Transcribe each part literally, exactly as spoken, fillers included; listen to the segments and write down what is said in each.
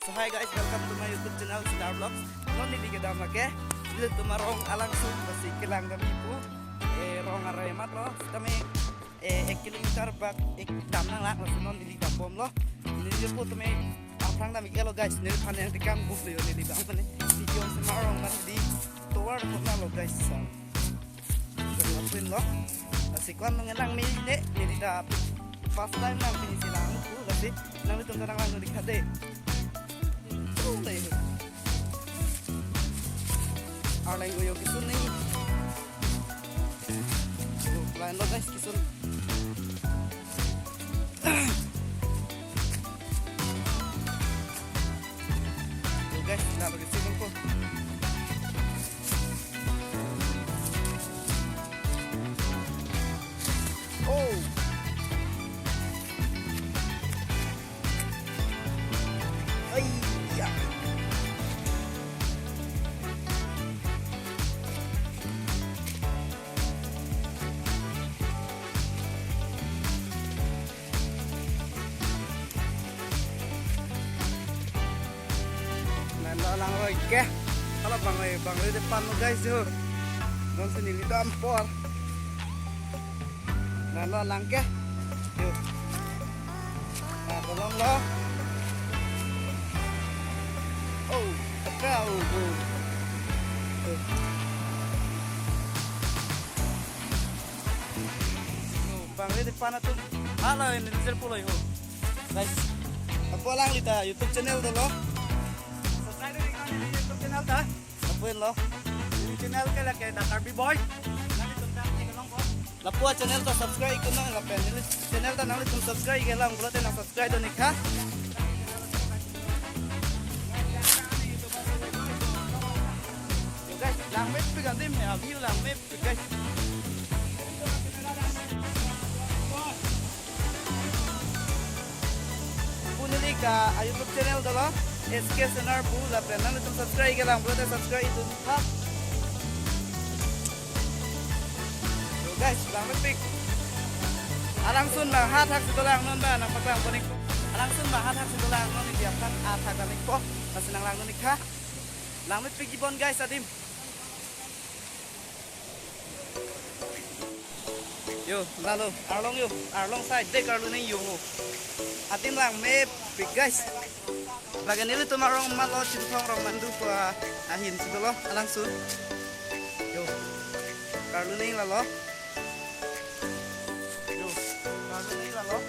So hi guys, welcome to my YouTube channel Sinar Vlogs. Non neli kedam lake, nelitum arong alangsun, lasi kelang kami pu, eh, rong arai amat lo, sitame, eh, ek kilometer bak, ek dam nang lak, lasi non neli dam bom lo. Neli pu tame, aphrang dam ik lo guys, neliphan nangtekang buk lo yo neli bang mane. Neli jong sema rong kan di, tovar kona lo guys, sang. Lapuin lo. Lasi ko-an nung nang me ne, neli ta first time nang pini si lang pu, lasi nanglitum ta nang lang dun ik tha dei. Tuh, dei. Arleng goyo kisun ni. Tuh, lain lo guys, kisun. Tuh guys, nang lagi sini po. Oh. Ai, ya. Nang lo lang roi ke. Hala bangle, bangle depan lo guys yo. Don si neli dam por. Nang lo lang ke. Yo. Nang lo lang lo. Oh, apa, oh, oh. Yo, bangle depan atum. Hala, ini diesel pulo yo. Guys, apo alangli ta YouTube channel dolo. Subscribe dun ik non neli YouTube channel ta. Lapuin lo. Neli channel ke lake The Karbi Boy. Nanglitum ta cek along ko. Lapu achannel ta subscribe ik non lapen neli channel ta nanglitum subscribe ik lang pulote nang subscribe dun ik tha. Yo guys, langmepik adim he, aview langmepik guys. Pu neli ke a YouTube channel dolo, S K Sinar pu, lapen nanglitum subscribe ik lang pulote subscribe ik dun tha. Yo guys, langmepik. Alangsun bang hathak si dolang non ba nangpaklang pon ik. Alangsun bang hathak si dolang non, neli aphan athak dam ik po. Lasi nang lang dun ik tha. Langmepik ibon guys adim. Yo, lalo, arlong yo, arlong side dei karlu neng yo. Adim langmepik guys. Lake nelitum arong malo Chinthong Rongmandu pu ahin si dolo, alangsun. Yo, karlu neng lalo. Yo, karlu neng lalo.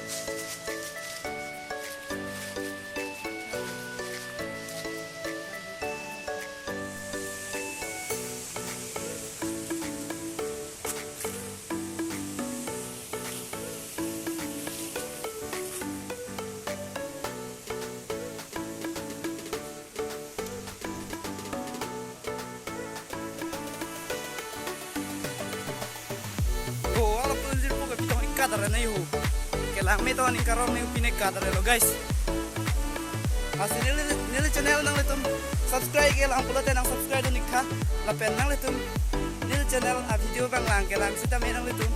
Oh, hala pun jirpo ke pitong ik kadar na yo. Kelang me to ni karong ni pine kadar lo guys. Lasi neli, neli channel nanglitum subscribe ik lang pulote nang subscribe dun ik tha. Lapen nanglitum neli channel a video bang lang kelang sitame nanglitum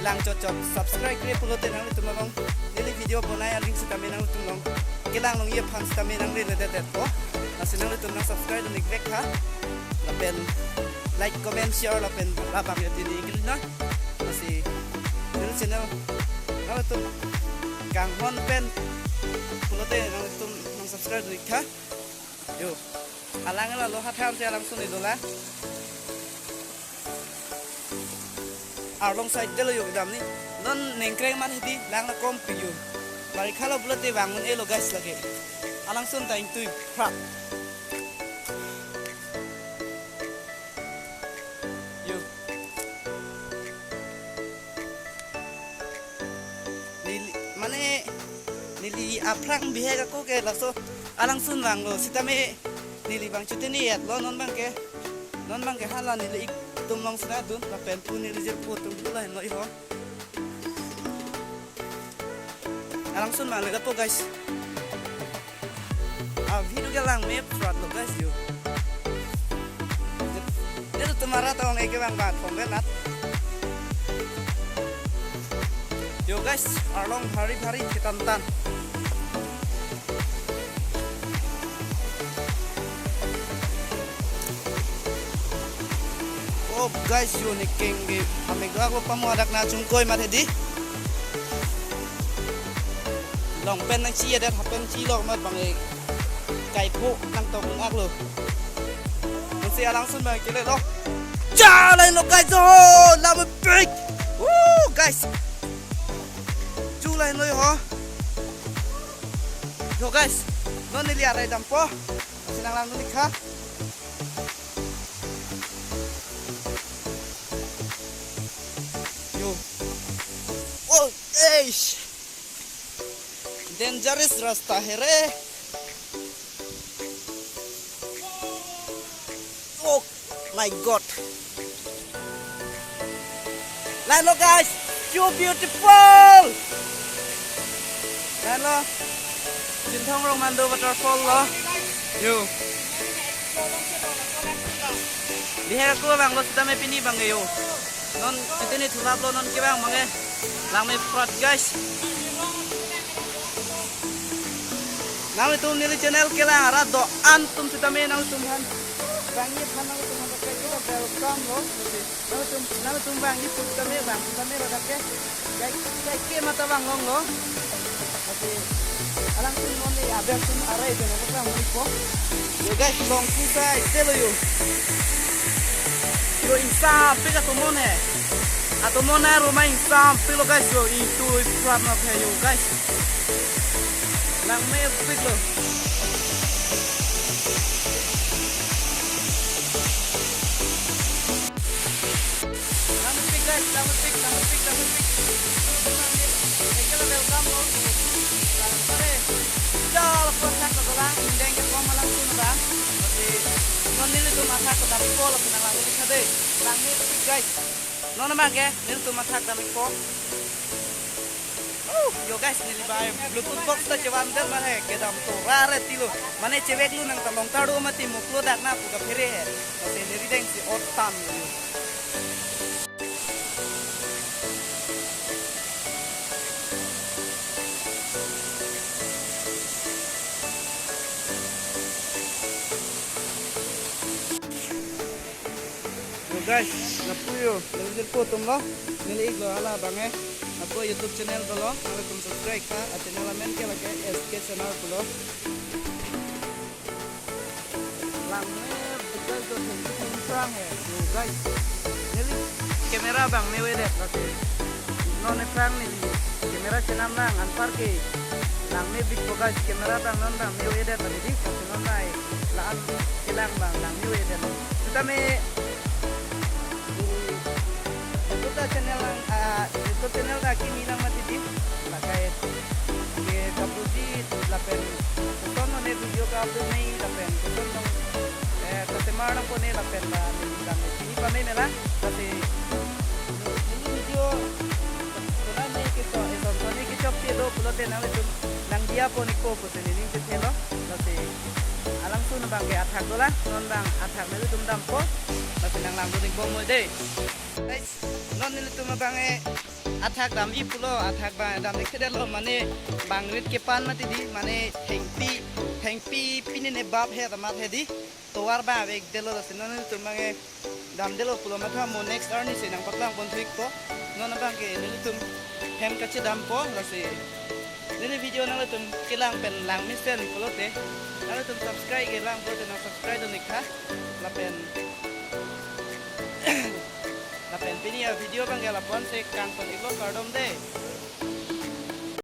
lang chot chot subscribe kre pulote nanglitum along neli video bonai aling sitame nanglitum along kelang longji aphan sitame nang le le det det po. Lasi nanglitum nang subscribe dun ik vek tha. Lapen like, comment, share lapen labang ya tini ik non. Lasi neli channel nanglitum kanghon pen pulote nanglitum nang subscribe dun ik tha. Yo. Alang lalo hathan si alangsun idola. Arlong side delo yo kedam ni. Non nengkreng man hidi lang na kom pi yo. Bari khalo pulote bang un-e lo guys lake. Alangsun ta ingtui prak. Yo. Neli, mane, neli aphrang bihek ako ke laso alangsun vanglo sitame neli bang chutini et lo non bang ke, non bang ke hala neli ik tum long sina dun lapen pu neli jirpo tum pu lahin lo iho. Alangsun vang le po guys. A video ke langme prat lo guys yo. Nelitum arat tong eke bang bat pom benat. Yo guys, arlong bhari bhari ketan tan. Oh guys, yo ne keng ke amegak lo pamo adak na chungkoi mat hedi. Long pant nangchidet, half pant chilok mat bang e kaipo nangtok aklo. Nangsi alangsun bang kele lo. Cha lain lo guys, oh, lam pik. Woo guys. Chu lain lo ho. Yo guys, non neli arai dampo. Sinang lang dun ikha. Yo. Oh, eish. Dangerous rasta hai re. Oh my God. Lain lo guys, so beautiful. Lain lo, Chinthong Rongmando waterfall lo. Yo. Biher ko bang lo sitame pini bang yo. Non chitini thulap lo non kevang bang e. Langme frot guys. Nanglitum neli channel kelang arat do-an atum sitame nanglitum aphan. Bang ye aphan nanglitum aphan ke kita welcome lo. Nanglitum, nanglitum bang ye sitame bang sitame lo dak ke. Kai, kai ke mata bang long lo. Tapi alangsun non ni aber sun arai de nang bang muni po. Yo guys, long pusai te lo yo. Yo ingsampik atomon he. Atomon na roma ingsampik lo guys yo. Itu iprap na phe yo guys. Langmepik lo. Langmepik guys, langmepik, langmepik, langmepik. Ekela welcome lo. Langpare. Jal ko thak ko lang indeng ke kom alangsun bang. Tapi non nelitum athak ko tapi pol ko nang langmepik hade. Langmepik guys. Non abang ke nelitum athak dam ikpo. Oh, yo guys, neli bai Bluetooth box ta chevan det mane kedam to rare tilo. Mane chevek lu nang ta long ta do mati muklo dak na pu kaphere he. Mate neli deng si otam yo. Yo guys, lapu yo, neli jirpo atum lo, neli ik lo hala bang e, lapu YouTube channel dolo, nangtum subscribe tha, a channel amen ke lake S K channel pulo. Langme because do thengpi thengphrang he, yo guys, neli camera bang me avedet lake, non ephrang neli camera chenam lang anpar ke langmepik po guys, camera bang non bang me avedet lake di, non nai la-an kelang bang langme avedet. Sitame YouTube ta channel lang, ah, YouTube channel ta kimi lang mati di. Lakai ke kapuji lapen koson non ne video ka-upload nai lapen koson non, eh, customer nangpo ne lapen la ne lang kimi pame mela. Tapi ini video kona ne ke so, eh, son son ne kechok ke do pulote nanglitum nang dia po ne ko pusi nening chethelo. Lasi alangsun bang ke athak dolang, non bang athak nelitum dampo. Lasi nang lang doning bom mo de. Guys, non nelitum abang e athak dam-i pulo, athak bang dam-i kedetlo mane bang rit kepan mati di, mane thengpi, thengpi pini ne bap he tamat he di. Tovar bang avek detlo, lasi non nelitum bang e damdetlo pulo matha mo next arni si nang paklang pon thuik po. Non abang ke nelitum hem kachedampo, lasi neli video nanglitum kelang pen langmesen pulote, nanglitum subscribe ke lang pulote nang subscribe dun ikha. Lapen lapen pini a video bang ke lapu-an si kangton iklo, kardom de.